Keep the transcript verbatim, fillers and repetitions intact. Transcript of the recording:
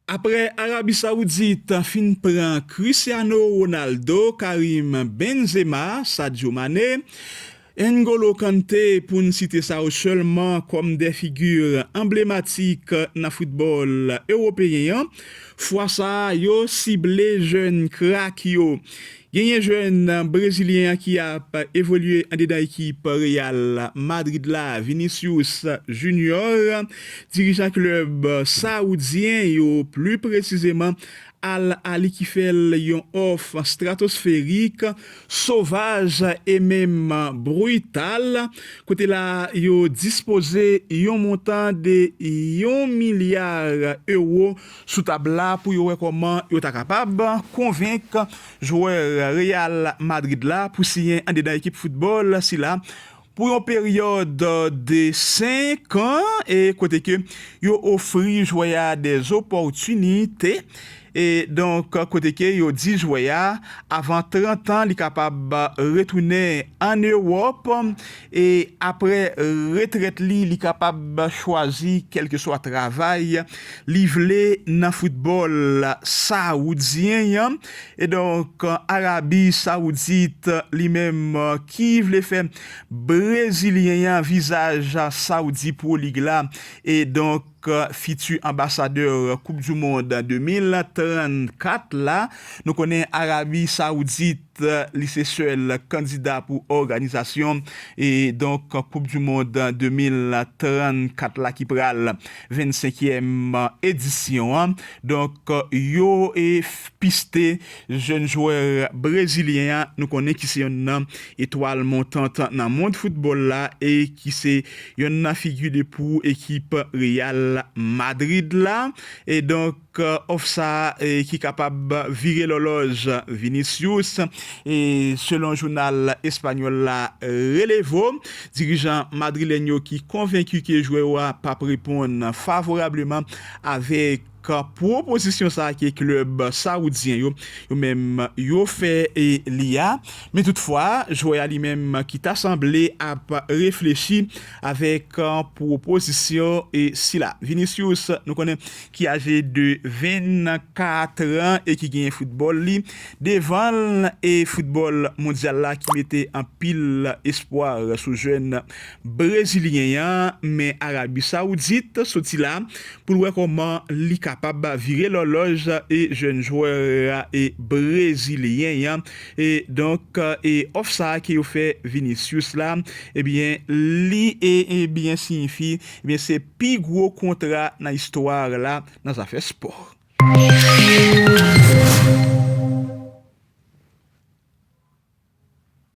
Apre Arabi Sawoudit fin pran Cristiano Ronaldo, Karim Benzema, Sadio Mane, N'Golo Kanté, pou n site sa yo sèlman kòm de figi anblematik nan foutbòl ewopeyen an, fwa sa a, yo sible jèn krak yo. Genyen jèn brezilyen an ki ap evolye andedan ekip Real Madrid la, Vinicius Junior. Dirijan klèb sawoudyen yo, pli presizeman Al Ahly, ki fè l yon òf estratosferik, sovaj e menm brital. Kote la, yo dispoze yon montan de yon milya ewo sou tab la pou yo wè kòman yo ta kapab konvenk jwè Real Madrid la pou siyen andedan ekip foutbòl sila pou yon peryòd de senk an, e kote ke yo ofri jwè a de opòtinite. E donk, kote ke yo di jwè a, avan trant an, li kapab retounen ann Ewòp, e apre retrèt li, li kapab chwazi kèlkeswa travay li vle nan foutbòl sawoudyen an. E donk, Arabi Sawoudit, li menm, ki vle fè brezilyen an, vizaj Saudi Pro League la, e donk, fiti anbasadè Koup di Mond de mil trannkat la. Nou konnen Arabi Sawoudit, li se sèl kandida pou òganizasyon, e donk, Koup di Mond de mil trannkat la ki pral vennsenkyèm edisyon an. Donk, yo, e, f-, piste jèn jwè brezilyen an, nou konnen ki se yonn nan etwal montant nan mond foutbòl la, e ki se yonn nan figi de pou ekip Real Madrid la. E donk, òf sa a, e, ki kapab vire lòlòj Vinicius, e, selon jounal espanyòl la Relevo, dirijan madrilèn yo ki konvenki ke jwè yo a p ap reponn favorableman avèk pwopozisyon sa a ke klèb sawoudyen yo, yo menm, yo fè, e, li a. Men toutfwa, jwè a li menm ki ta sanble ap reflechi avèk pwopozisyon, e, sila. Vinicius, nou konnen, ki aje de vennkat an e ki genyen foutbòl li devan l, e foutbòl mondyal la ki mete anpil espwa sou jèn brezilyen an, men Arabi Sawoudit soti la pou l wè kòman li kapab vire lòlòj e jèn jwè, e, brezilyen an. E donk, e, òf sa a ke yo fè Vinicius la, ebyen, li, e, ebyen, siyifi, ebyen, se pi gwo kontra nan istwa la nan zafè spò.